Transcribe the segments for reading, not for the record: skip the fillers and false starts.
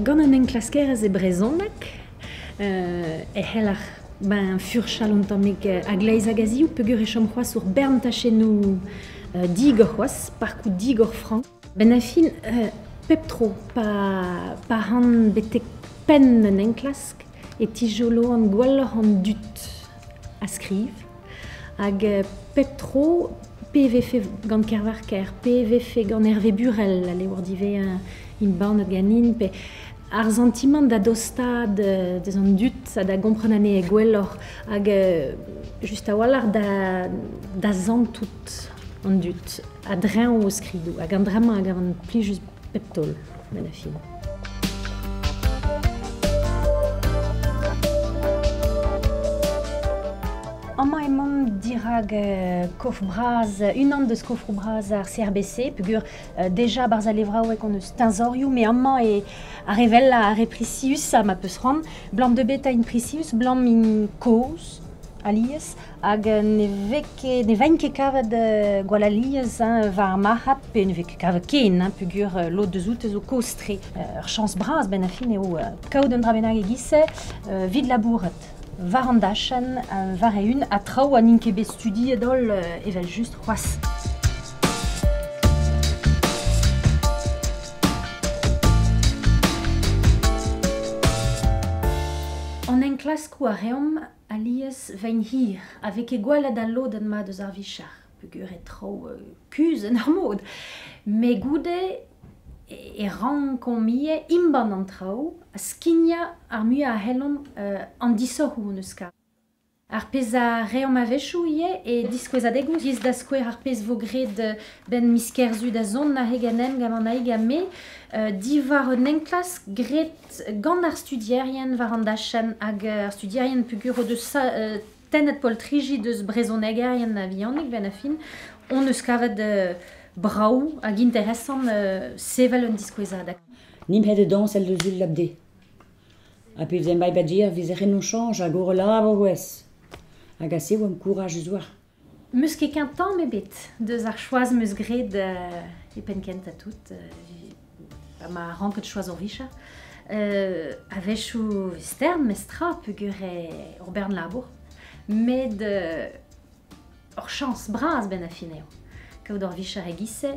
Gant an enklaskerez e brezhoneg e c'heller ben furchal un tammig a-gleiz hag a-ziv peogwir e chom c'hoazh ur bern tachennoù digor c'hoazh, parkoù digor frank. Ben a fin, pep tro pa ran betek penn un enklask e tijoloan gwelloc'h an dud a skriv. Hag pep tro pe vefe gant Kervarker, pe vefe gant Hervé Burel, al levr diwezhañ embannet ganin, pe ar santimant da dostaat deus an dud ha da gompren anezhe gwelloc'h hag just a-walc'h da santout an dud a-dreñv o skridoù. Hag an dra-mañ a gavan plijus pep taol, benn ar fin. Amañ emaomp dirak kof bras, unan deus kofroù bras ar CRBC, peogwir deja barzh al levraoueg hon eus teñzorioù, met amañ eo ar re wellañ, ar re prisiusañ ma peus c'hoant. Blam de beta int prisius, blam int kozh alies, hag ne vez ket, ne vaint ket kavet gwall alies hein, war ar marc'had, pe ne vez ket kavet ken, hein, peogwir lod deus oute zo kozh-tre. Ur chañs bras benn ar fin eo kaout un dra bennak e-giz-se evit labourat. War an dachenn, war-eeun, ha traoù ha n'int ket bet studiet holl evel-just c'hoazh. An enklaskoù a reomp alies vein hir, a vez ket gwelet al lodenn mat eus ar vicher, peogwir eo traoù kuzh en ur mod. Met goude e rankomp ivez embann an traoù ha skignañ ar muiañ a c'hellomp an disoc'hoù hon eus kavet. Ar pezh a reomp a-wechoù ivez e diskouezadegoù, giz da skouer ar pezh vo graet benn miz Kerzu da zont aze ganemp gant Annaig ha me, diwar un enklask graet gant ar studierien war an dachenn hag ar studierien peogwir o deus tennet poltriji deus brezhonegerien a-vihanik benn ar fin, hon eus kavet brav hag interesant sevel un diskouezadeg. Nimp het dañsel deus ul labde. Ha pe vez bai badir vez ren o chañj hag ur labour gwez. Hag a se oamp kourajus war. Meus ket ken tamm ebet deus ar choaz meus graet e penn kentañ tout. Pa ma ranket choaz ur vicher. A-wechoù stern mestra peogwir eo ur bern labour. Met ur chañs bras benn ar fin eo. Kaout ur vicher e-giz-se,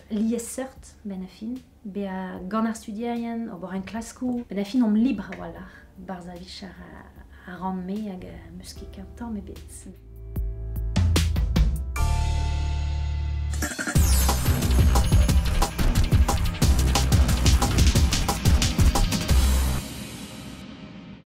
liesseurt benn ar fin. Bezañ gant ar studierien, ober enklaskoù. Benn ar fin omp libr a-walc'h. Barzh ar vicher a ran me hag meus ket ken tamm ebet.